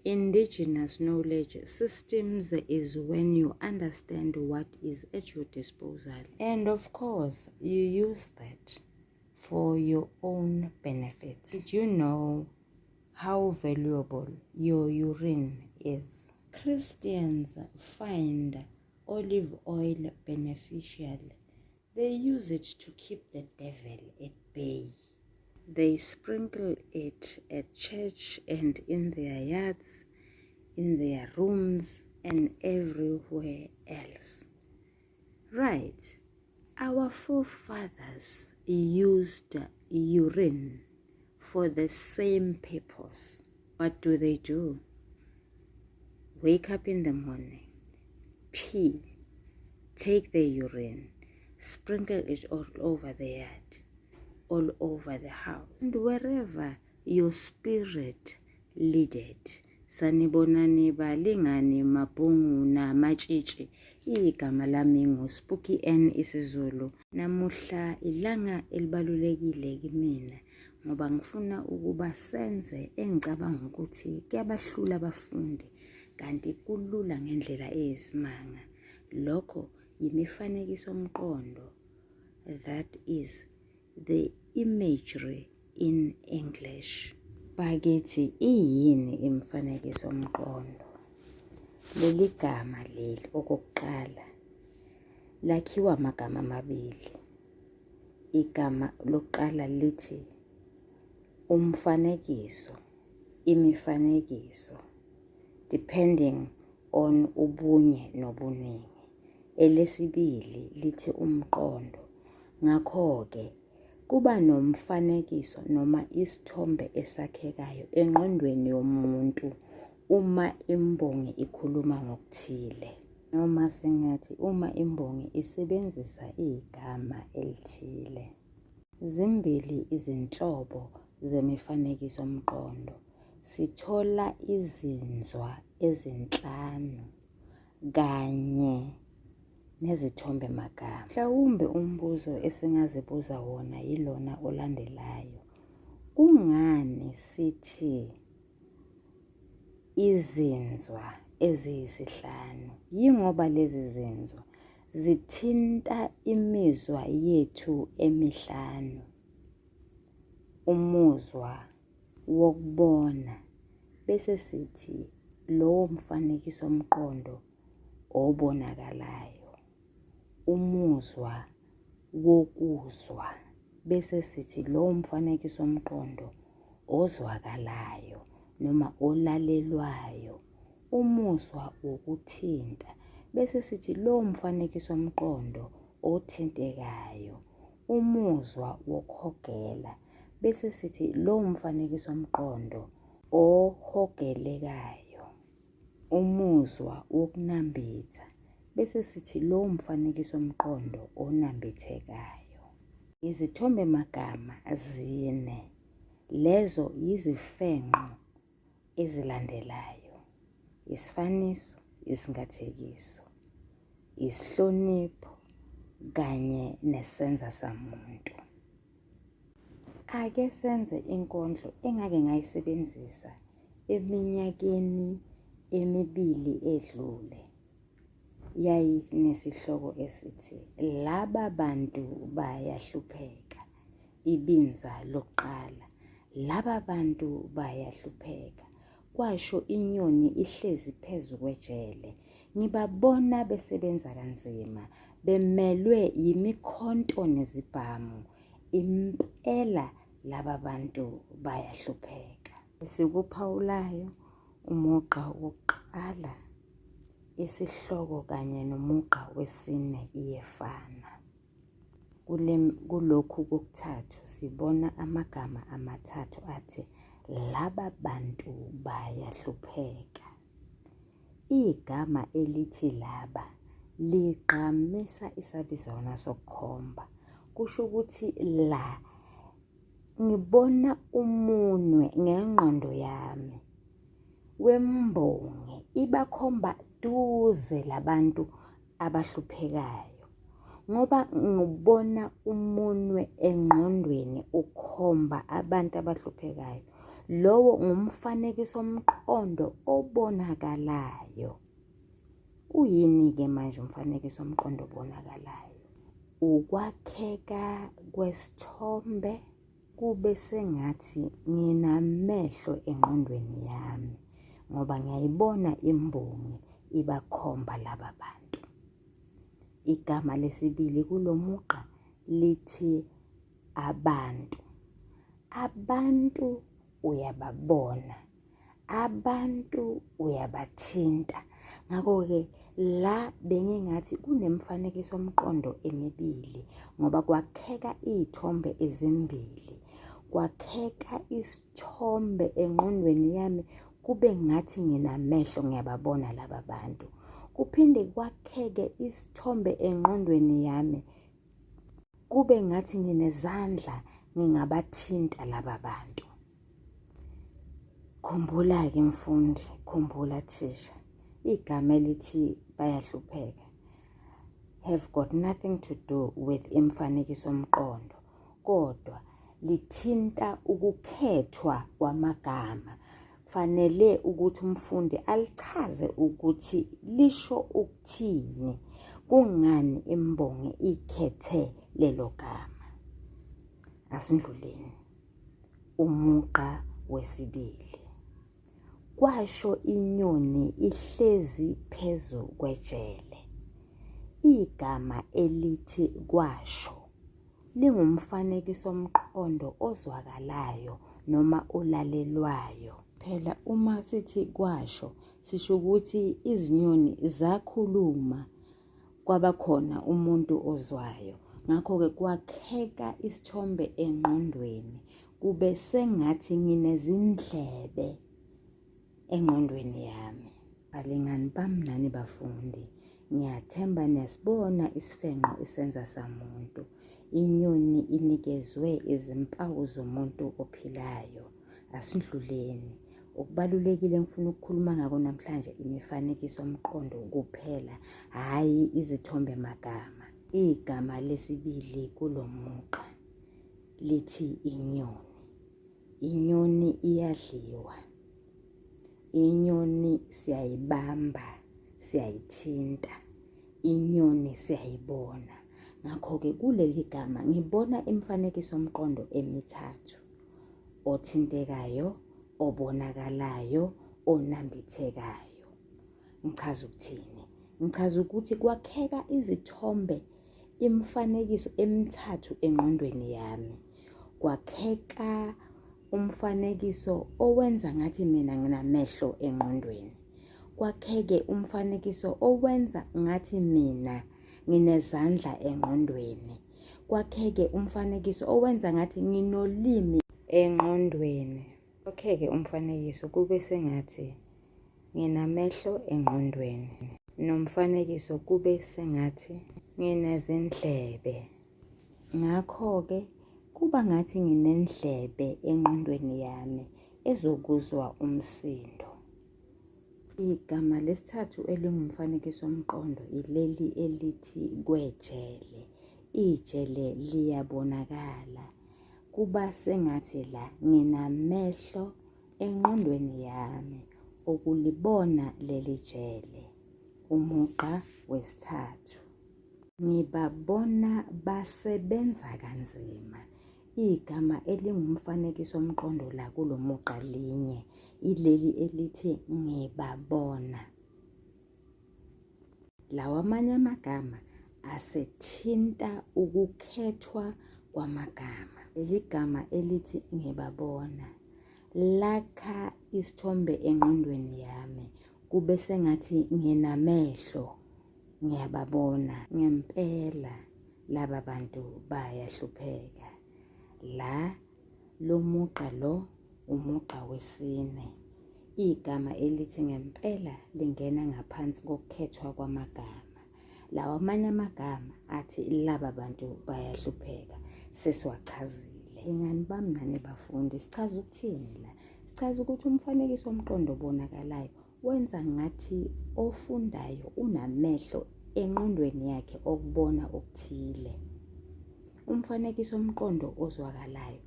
Indigenous knowledge systems is when you understand what is at your disposal. And of course, you use that for your own benefit. Did you know how valuable your urine is? Christians find olive oil beneficial. They use it to keep the devil at bay. They sprinkle it at church and in their yards, in their rooms, and everywhere else. Right. Our forefathers used urine for the same purpose. What do they do? Wake up in the morning, pee, take the urine, sprinkle it all over the yard, all over the house, and wherever your spirit leaded. Sanibonani balingani mabhungu namatshitshi. Igama lami nguSpooky N isiZulu. Namuhla ilanga elibalulekile kimina ngoba ngifuna ukuba senze engicabanga ukuthi kuyabahlula abafundi kanti kulula ngendlela eyisimanga. Lokho yimifanekisomqondo, that is the imagery in English. Bakithi iyini imifanekisomqondo? Leli gama leli okokuqala lakhiwa amagama amabili. Igama lokuqala lithi umfanekiso, imifanekiso, depending on ubunye nobuningi. Elesibili lithi umqondo. Ngakho-ke kuba nomfanekiso noma isithombe esakhekayo engqondweni yomuntu uma imbongi ikhuluma ngokuthile. Noma singathi uma imbongi isebenzisa igama elithile. Zimbili izinhlobo zemifanekisomqondo. Sithola izinzwa ezinhlanu kanye nezithombemagama. Mhlawumbe umbuzo esingazibuza wona yilona olandelayo. Kungani sithi izinzwa eziyisihlanu? Yingoba lezi zinzwa zithinta imizwa yethu emihlanu. Umuzwa wokubona bese sithi lowo mfanekisomqondo obonakalayo, umuzwa wokuzwa bese sithi lowo mfanekisomqondo ozwakalayo noma olalelwayo, umuzwa wokuthinta bese sithi lowo mfanekisomqondo othintekayo, umuzwa wokuhogela bese sithi lowo mfanekisomqondo ohogelekayo, umuzwa wokunambitha bese sithi lowo mfanekisomqondo onambithekayo. Izithombemagama zine, lezo yizifenqo ezilandelayo, isifaniso, isingathekiso, isihlonipho kanye nesenzasamuntu. Ake senze inkondlo engake ngayisebenzisa eminyakeni emibili edlule. Yayinesihloko esithi Laba bantu bayahlupheka. Ibinza lokuqala. Laba bantu bayahlupheka, kwasho inyoni ihlezi phezu kwejele. Ngibabona besebenza kanzima, bemelwe yimikhonto nezibhamu. Impela laba bantu bayahlupheka. Esikuphawulayo, umugqa wokuqala, isihloko kanye nomugqa wesine iyefana. Kulokhu kokuthathu sibona amagama amathathu athi laba bantu bayahlupheka. Igama elithi laba ligqamisa isabizwana sokukhomba. Kusho ukuthi la ngibona umunwe ngengqondo yami wembongi ibakhomba duze labantu abahluphekayo ngoba ngibona umunwe engqondweni ukhomba abantu abahluphekayo. Lowo ngumfanekisomqondo obonakalayo. Uyini-ke manje umfanekisomqondo obonakalayo? Ukwakheka kwesithombe kube sengathi nginamehlo engqondweni yami ngoba ngiyayibona imbongi ibakhomba laba bantu. Igama lesibili kulo mugqa lithi abantu. Abantu uyababona, abantu uyabathinta. Ngakho-ke la bengingathi kunemfanekisomqondo emibili ngoba kwakheka iy'thombe ezimbili. Kwakheka isithombe engqondweni yami kube ngathi nginamehlo ngiyababona laba bantu. Kuphinde kwakheke isithombe engqondweni yami kube ngathi nginezandla ngingabathinta laba bantu. Khumbula-ke mfundi, khumbula thisha, igama elithi bayahlupheka have got nothing to do with imifanekisomqondo kodwa lithinta ukukhethwa kwamagama. Kufanele ukuthi umfundi alichaze ukuthi lisho ukuthini, kungani imbongi ikhethe lelo gama. Asindluleni. Umugqa wesibili. Kwasho inyoni ihlezi phezu kwejele. Igama elithi kwasho lingumfanekisomqondo ozwakalayo noma olalelwayo. Phela uma sithi kwasho sisho ukuthi izinyoni zakhuluma kwaba khona umuntu ozwayo. Ngakho-ke kwakheka isithombe engqondweni kube sengathi nginezindlebe engqondweni yami. Balingani bami nani bafundi, ngiyathemba niyasibona isifenqo isenza samuntu. Inyoni inikezwe izimpawu zomuntu ophilayo. Asidluleni. Okubalulekile engifuna ukukhuluma ngako namhlanje imifanekisomqondo kuphela, hhayi izithombemagama. Igama lesibili kulo mugqa lithi inyoni. Inyoni iyadliwa. Inyoni siyayibamba, siyayithinta. Inyoni siyayibona. Ngakho-ke kuleli gama ngibona imifanekisomqondo emithathu. Othintekayo, obonakalayo, onambithekayo. Ngichaza ukuthini? Ngichaza ukuthi kwakheka izithombe, imifanekiso emithathu engqondweni yami. Kwakheka umfanekiso owenza ngathi mina nginamehlo engqondweni. Kwakheke umfanekiso owenza ngathi mina nginezandla engqondweni. Kwakheke umfanekiso owenza ngathi nginolimi engqondweni. Kwakheke umfanekiso kube sengathi nginamehlo engqondweni. Nomfanekiso kube sengathi nginezindlebe. Ngakho-ke kuba ngathi nginendlebe engqondweni yami ezokuzwa umsindo. Igama lesithathu elingumfanekisomqondo ileli elithi kwejele. Ijele liyabonakala. Kuba sengathi la nginamehlo engqondweni yami okulibona leli jele. Umugqa wesithathu. Ngibabona basebenza kanzima. Igama elingumfanekisomqondo la kulo mugqa linye, ileli elithi ngibabona. Lawa amanye amagama asethinta ukukhethwa kwamagama. Leli gama elithi ngibabona lakha isithombe engqondweni yami kube sengathi nginamehlo ngiyababona ngempela laba bantu bayahlupheka. La lo mugqa lo umugqa wesine. Igama elithi ngempela lingena ngaphansi kokukhethwa kwamagama. Lawa amanye amagama athi laba bantu bayahlupheka sesiwachazile. Lingani bami nani bafundi, sichaza ukuthini la? Sichaza ukuthi umfanekiso omqondo obonakalayo wenza ngathi ofundayo unamehlo enqondweni yakhe okubona okuthile. Umfanekiso omqondo ozwakalayo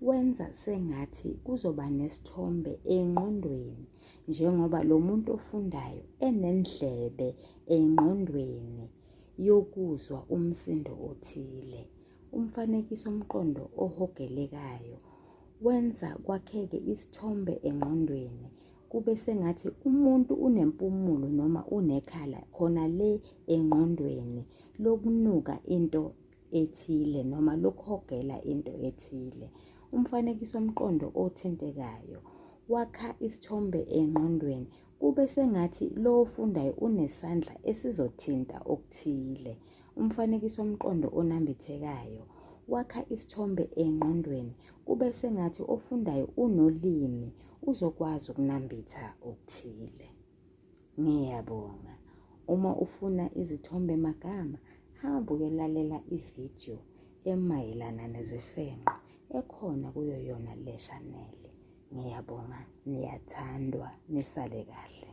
Wenza sengathi kuzoba nesithombe engqondweni njengoba lo muntu ofundayo enendlebe engqondweni yokuzwa umsindo othile. Umfanekisomqondo ohogelekayo wenza kwakheke isithombe engqondweni kube sengathi umuntu unempumulo noma unekhala khona le engqondweni lokunuka into ethile noma lokuhogela into ethile. Umfanekisomqondo othintekayo wakha isithombe engqondweni kube sengathi lo ofundayo unesandla esizothinta okuthile. Umfanekisomqondo onambithekayo wakha isithombe engqondweni kube sengathi ofundayo unolimi uzokwazi ukunambitha okuthile. Ngiyabonga. Uma ufuna izithombe magama, hamba uyolalela ividiyo emayelana nezifenqo ekhona kuyo yona le shaneli. Ngiyabonga, niyathandwa, nisale kahle.